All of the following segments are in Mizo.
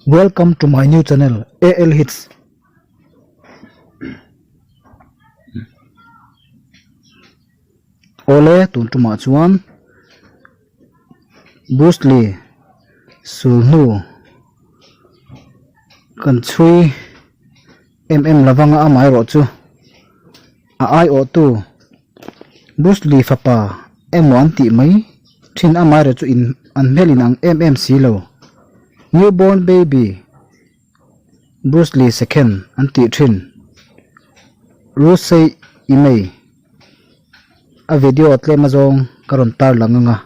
Welcome to my new channel AL Hits. Awle tun tumah chuan Bruce Lee sulhnu kan chhui em em lovanga amaherawh chu a aiawhtu Bruce Lee fapa emaw an tih mai thin amaherawh chu in an hmel in ang em em si lo new born baby Bruce Lee second an tih thin Rusei Imei a video tlem azawng ka rawn tar lang ang a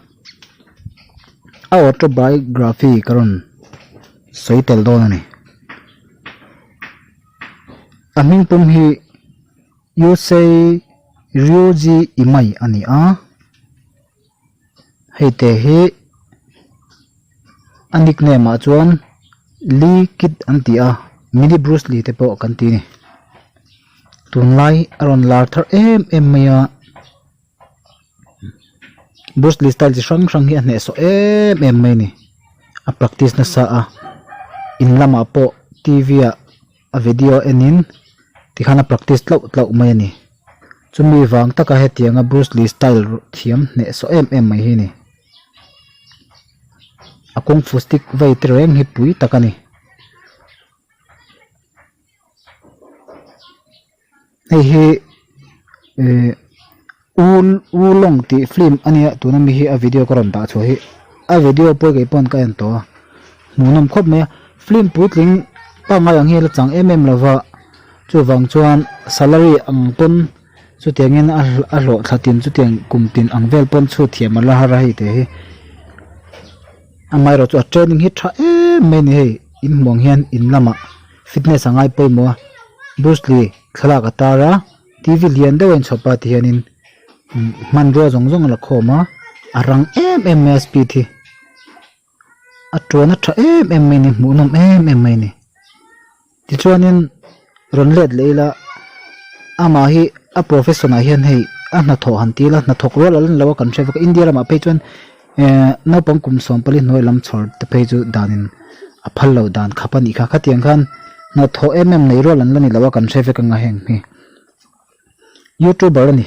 a autobiography ka rawn sawi tel dawn a ni. A hming pum hi Yusei Ryuji Imai a ni a, hei te hi a nickname ah chuan Lee Kid an ti a, Mini Bruce Lee te pawh kan ti a ni. Tunlai a rawn lar thar em em mai a, Bruce Lee style chi hrang hrang hi a hnehsawh em em mai a ni. A practice nasa a, in lamah pawh T V ah a video enin tikhan a practice tlauh tlauh mai a ni. Chumi vang taka hetianga Bruce Lee style thiam hnehsawh em em mai hi a ni. A kung fu stick vei te reng hi pui tak a ni. Hei hi ihh ulawng tih film a nia tuna mi hi a video ka rawn dah chhuah hi a video pawh kei pawn ka en tawh a hmuhnawm khawp mai a film puitling pangngai ang hi a la chang em em lo va chuvang chuan salary ang pawn chutiangin a a hlawh thla tin chutiang kum tin ang vel pawn chhut thiam a la har a hei te hi amaherawhchu a training hi tha em mai a ni hei inhmuh ang hian in lamah. Fitness a ngai pawimawh a Bruce Lee thlalak a tar a T V lian deuh a inchhawp a tihianin hmanrua zawng zawng a la khawm a a rang em em mai a speed hi a tuan a tha em em mai a ni hmuhnawm em em mai a ni tichuanin rawn let leh ila amah hi a profession ah hian hei a hnathawh han ti ila hnathawk rual a la ni lo a kan hre vek a India lamah phei chuan. Ehh naupang kum 14 hnuai lam chhawr te phei chu danin a phal loh dan khap a nih kha khatiang khan hnathawh em em nei rual an la ni lo a kan hre vek anga heng hi youtuber a ni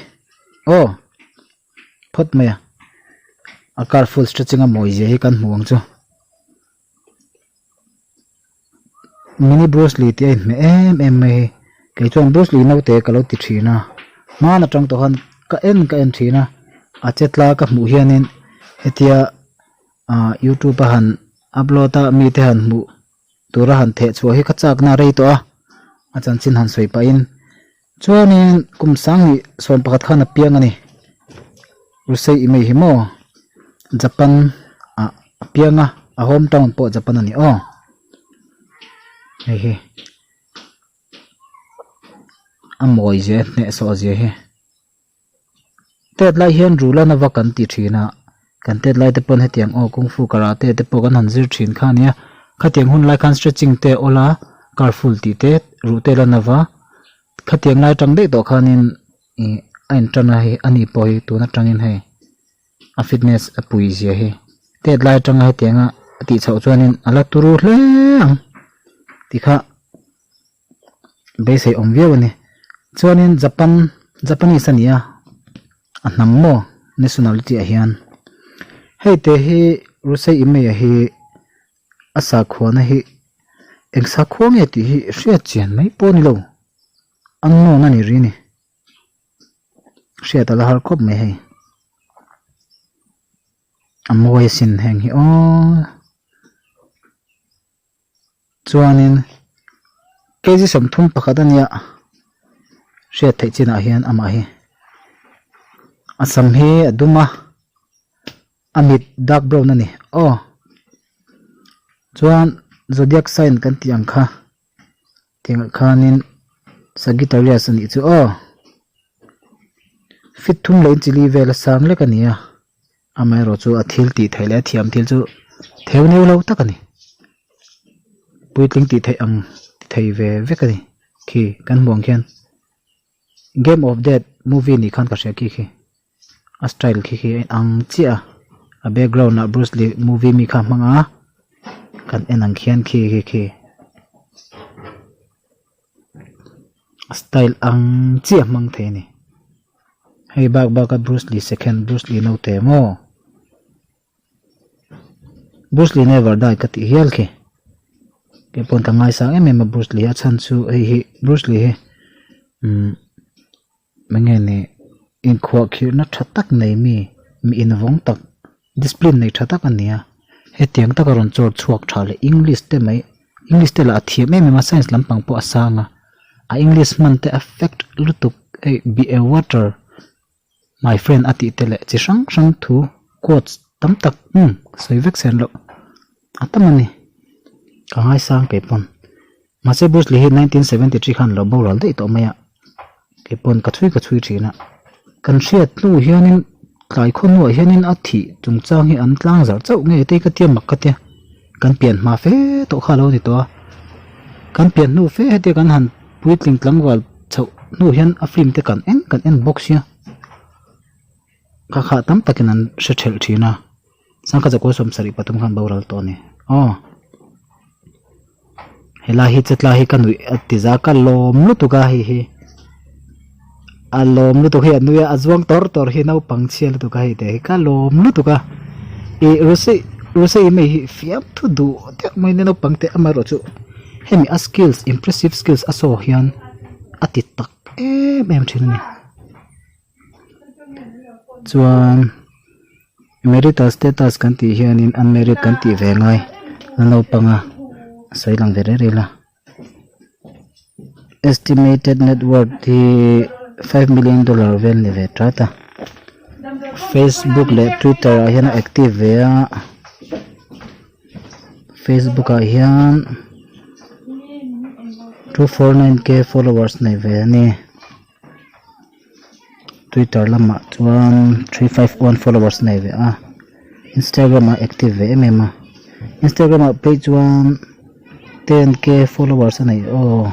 aw phawt mai a a car full stretching a mawi zia hi kan hmu ang chu mini Bruce Lee tih a inhmeh em em mai hi kei chuan Bruce Lee naute ka lo ti thin a hman atang tawh khan ka en ka en thin a a che tla ka hmuh hianin hetia ah youtube a han upload a mite han hmuh tura han theh chhuah hi ka chak na rei tawh a a chanchin han sawi pahin chuanin kum sanghnih 11 khan a piang a ni Rusei imei hi maw Japan ah a piang a a home town pawh Japan a ni aw hei hi a mawi zia a hnehsawh zia hi tet lai hian rulana va kan ti thin a kan tet lai te pawn hetiang aw kung fu karate te pawh kan han zir thin kha a nia khatiang hun lai khan stretching te a awl a carful tih te ruh te lan ava khatiang lai atang daih tawh khanin ih a intan a hei ani pawh hi tun atangin hei a fitness a pui zia hi tet lai atanga hetianga a tih chhoh chuanin a la turu hle ang tih kha beisei awm viau a ni chuanin Japan Japanese a ni a a hnam maw nationality ah hian hei te hi Rusei Imei ah hi a sakhuana hi eng sakhua nge tih hi hriat chian mai pawh a ni lo unknown a ni ri a ni hriat a la har khawp mai hei a mawi asin heng hi aww chuanin kg 31 a nia hriat theih chinah hian amah hi a sam hi a dum a. A mit dark brown a ni aw chuan zodiac sign kan tih ang kha tiangah khanin sagittarius a nih chu aw feet thum leh inchi li vel a sang lek a ni a amaherawh chu a thil tih theih leh a thiam thil chu theu neu lo tak a ni puitling tih theih ang ti thei ve vek a ni khi kan hmuh ang khian game of death movie nih khan ka hria khi khi. A style khi khi a inang chiah a a background ah Bruce Lee movie mi kha a hmang a. Kan en ang khian khi khi khi a style ang chiah a hmang thei a ni. Hei bak bak a Bruce Lee second Bruce Lee naute maw Bruce Lee never die ka tih hial khi kei pawn ka ngaisang em em a Bruce Lee a chhan chu hei hi Bruce Lee hi umm eng nge ni inkhuahkhirhna tha tak nei mi mi invawng tak discipline nei tha tak a ni a hetiang taka rawn chawr chhuak tha leh English te mai English te lah a thiam em em a science lampang pawh a sang a a English hman te a fact lutuk hei be a water my friend a tih te leh chi hrang hrang thu quotes tam tak umm sawi vek sen loh a tam a ni ka ngaisang kei pawn mahse Bruce Lee hi 1973 khan lo boral daih tawh mai a kei pawn ka chhui ka chhui thin a kan hriat hnu hianin tlai khaw hnuah hianin a thih chungchang hi an tlang zarh chauh nge te ka tia mak ka tia kan pian hma fe tawh kha a lo ni tawh a kan pian hnu fe hetia kan han puitling tlangval chhoh hnu hian a film te kan en kan en bawk sia kha kha tam takin an hre thelh thin a sangha zakua 73 khan boral tawh a ni aw helai hi chetla hi ka nuih a ti za ka lawm lutuk a hei hi a lawm lutuk hei a nui a a zuang tawr tawr hi naupang chhia lutuk a hei te hi ka lawm lutuk a ih rose rose mai hi fiamthu duh deuh mai nia naupang te amaherawhchu hemi a skills impressive skills a saw hian a ti tak em em thin a ni chuan marital status kan tih hianin unmarried kan tih ve ngai a naupang a sawi lang ve rei rei la estimated net worth hi five million dollar vel ni ve tat a facebook leh twitter ah hian a active ve a facebook ah hian 249k followers nei ve a ni. Twitter lamah chuan 351 followers nei ve a Instagram ah active ve em em a Instagram ah phei chuan 10k followers a nei aw.